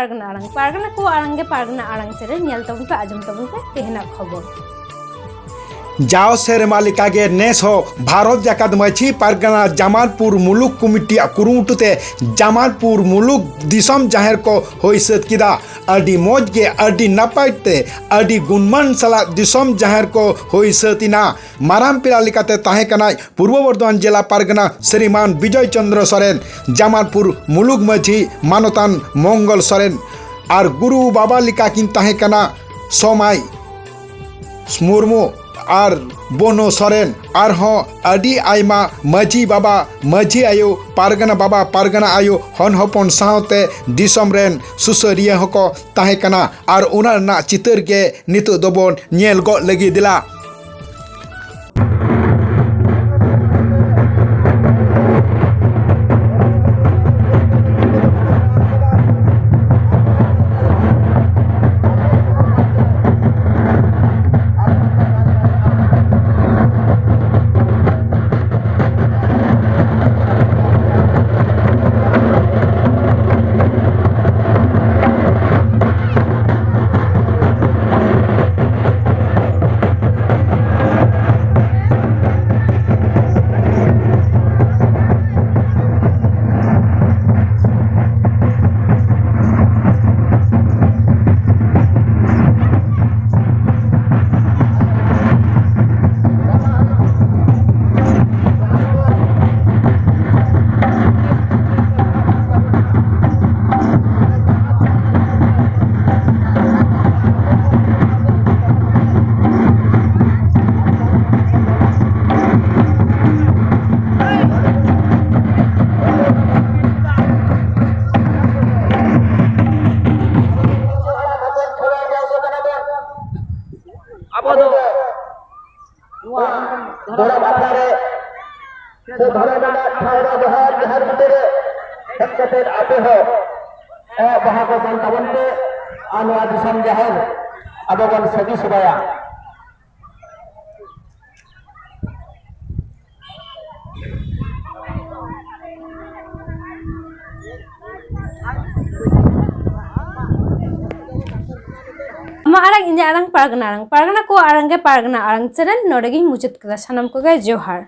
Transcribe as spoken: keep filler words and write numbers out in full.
ᱯᱟᱨᱜᱟᱱᱟ ᱟᱲᱟᱝ, ᱯᱟᱨᱜᱟᱱᱟ ᱠᱚ ᱟᱲᱟᱝ ᱜᱮ ᱯᱟᱨᱜᱟᱱᱟ ᱟᱲᱟᱝ ᱪᱮᱱᱮᱞ, ᱧᱮᱞ ᱛᱟᱵᱚᱱ ᱯᱮ, ᱟᱸᱡᱚᱢ ᱛᱟᱵᱚᱱ ᱯᱮ ᱛᱮᱦᱮᱧᱟᱜ ᱠᱷᱚᱵᱚᱨ᱾ ᱡᱟᱣ ᱥᱮᱨᱢᱟ ᱞᱮᱠᱟᱜᱮ ᱱᱮᱥ ᱦᱚᱸ ᱵᱷᱟᱨᱚᱛ ᱡᱟᱠᱟᱛ ᱢᱟᱹᱡᱷᱤ ᱯᱟᱨᱜᱟᱱᱟ ᱡᱟᱢᱟᱞᱯᱩᱨ ᱢᱩᱞᱩᱠ ᱠᱚᱢᱤᱴᱤᱭᱟᱜ ᱠᱩᱨᱩᱢᱩᱴᱩ ᱛᱮ ᱡᱟᱢᱟᱞᱯᱩᱨ ᱢᱩᱞᱩᱠ ᱫᱤᱥᱚᱢ ᱡᱟᱦᱮᱨ ᱠᱚ ᱦᱩᱭ ᱥᱟᱹᱛ ᱠᱮᱫᱟ᱾ ᱟᱹᱰᱤ ᱢᱚᱡᱽ ᱜᱮ, ᱟᱹᱰᱤ ᱱᱟᱯᱟᱭ ᱛᱮ, ᱟᱹᱰᱤ ᱜᱩᱱᱢᱟᱱ ᱥᱟᱞᱟᱜ ᱫᱤᱥᱚᱢ ᱡᱟᱦᱮᱨ ᱠᱚ ᱦᱩᱭ ᱥᱟᱹᱛ ᱮᱱᱟ᱾ ᱢᱟᱨᱟᱝ ᱯᱮᱲᱟ ᱞᱮᱠᱟᱛᱮ ᱛᱟᱦᱮᱸ ᱠᱟᱱᱟᱭ ᱯᱩᱨᱵᱚ ᱵᱚᱨᱫᱷᱚᱢᱟᱱ ᱡᱮᱞᱟ ᱯᱟᱨᱜᱟᱱᱟ ᱥᱨᱤᱢᱟᱱ ᱵᱤᱡᱚᱭ ᱪᱚᱱᱫᱨᱚ ᱥᱚᱨᱮᱱ, ᱡᱟᱢᱟᱞᱯᱩᱨ ᱢᱩᱞᱩᱠ ᱢᱟᱹᱡᱷᱤ ᱢᱟᱱᱚᱛᱟᱱ ᱢᱚᱝᱜᱚᱞ ᱥᱚᱨᱮᱱ, ᱟᱨ ᱜᱩᱨᱩ ᱵᱟᱵᱟ ᱞᱮᱠᱟ ᱠᱤᱱ ᱛᱟᱦᱮᱸ ᱠᱟᱱᱟ ᱥᱚᱢᱟᱭ ᱢᱩᱨᱢᱩ ᱟᱨ ᱵᱚᱱᱚ ᱥᱚᱨᱮᱱ, ᱟᱨᱦᱚᱸ ᱟᱹᱰᱤ ᱟᱭᱢᱟ ᱢᱟᱹᱡᱷᱤ ᱵᱟᱵᱟ, ᱢᱟᱹᱡᱷᱤ ᱟᱭᱳ, ᱯᱟᱨᱜᱟᱱᱟ ᱵᱟᱵᱟ, ᱯᱟᱨᱜᱟᱱᱟ ᱟᱭᱳ, ᱦᱚᱱ ᱦᱚᱯᱚᱱ ᱥᱟᱶᱛᱮ ᱫᱤᱥᱚᱢ ᱨᱮᱱ ᱥᱩᱥᱟᱹᱨᱤᱭᱟᱹ ᱦᱚᱸᱠᱚ ᱛᱟᱦᱮᱸ ᱠᱟᱱᱟ᱾ ᱟᱨ ᱚᱱᱟ ᱨᱮᱱᱟᱜ ᱪᱤᱛᱟᱹᱨ ᱜᱮ ᱱᱤᱛᱚᱜ ᱫᱚᱵᱚᱱ ᱧᱮᱞ ᱜᱚᱫ ᱞᱟᱹᱜᱤᱫ ᱫᱮᱞᱟ᱾ ᱟᱵᱚ ᱫᱚ ᱱᱚᱣᱟ ᱫᱷᱚᱨᱚᱢ ᱟᱠᱷᱲᱟ ᱨᱮ ᱥᱮ ᱫᱷᱚᱨᱚᱢ ᱨᱮᱱᱟᱜ ᱴᱷᱟᱶ ᱨᱮ ᱡᱟᱦᱟᱸ, ᱡᱟᱦᱮᱨ ᱵᱩᱴᱟᱹ ᱨᱮ ᱦᱮᱡ ᱠᱟᱛᱮ ᱟᱯᱮ ᱦᱚᱸ, ᱮ, ᱵᱟᱦᱟ ᱠᱚ ᱠᱟᱱ ᱛᱟᱵᱚᱱ ᱯᱮ ᱟᱨ ᱱᱚᱣᱟ ᱫᱤᱥᱚᱢ ᱡᱟᱦᱮᱨ ᱟᱵᱚ ᱵᱚᱱ ᱥᱟᱹᱡᱤ ᱥᱚᱵᱷᱟᱭᱟ᱾ ᱱᱚᱣᱟ ᱟᱲᱟᱝ ᱤᱧᱟᱹᱜ ᱟᱲᱟᱝ, ᱯᱟᱨᱜᱟᱱᱟ ᱟᱲᱟᱝ, ᱯᱟᱨᱜᱟᱱᱟ ᱠᱚ ᱟᱲᱟᱝ ᱜᱮ ᱯᱟᱨᱜᱟᱱᱟ ᱟᱲᱟᱝ ᱪᱮᱱᱮᱞ ᱱᱚᱰᱮ ᱜᱤᱧ ᱢᱩᱪᱟᱹᱫ ᱠᱮᱫᱟ᱾ ᱥᱟᱱᱟᱢ ᱠᱚᱜᱮ ᱡᱚᱦᱟᱨ᱾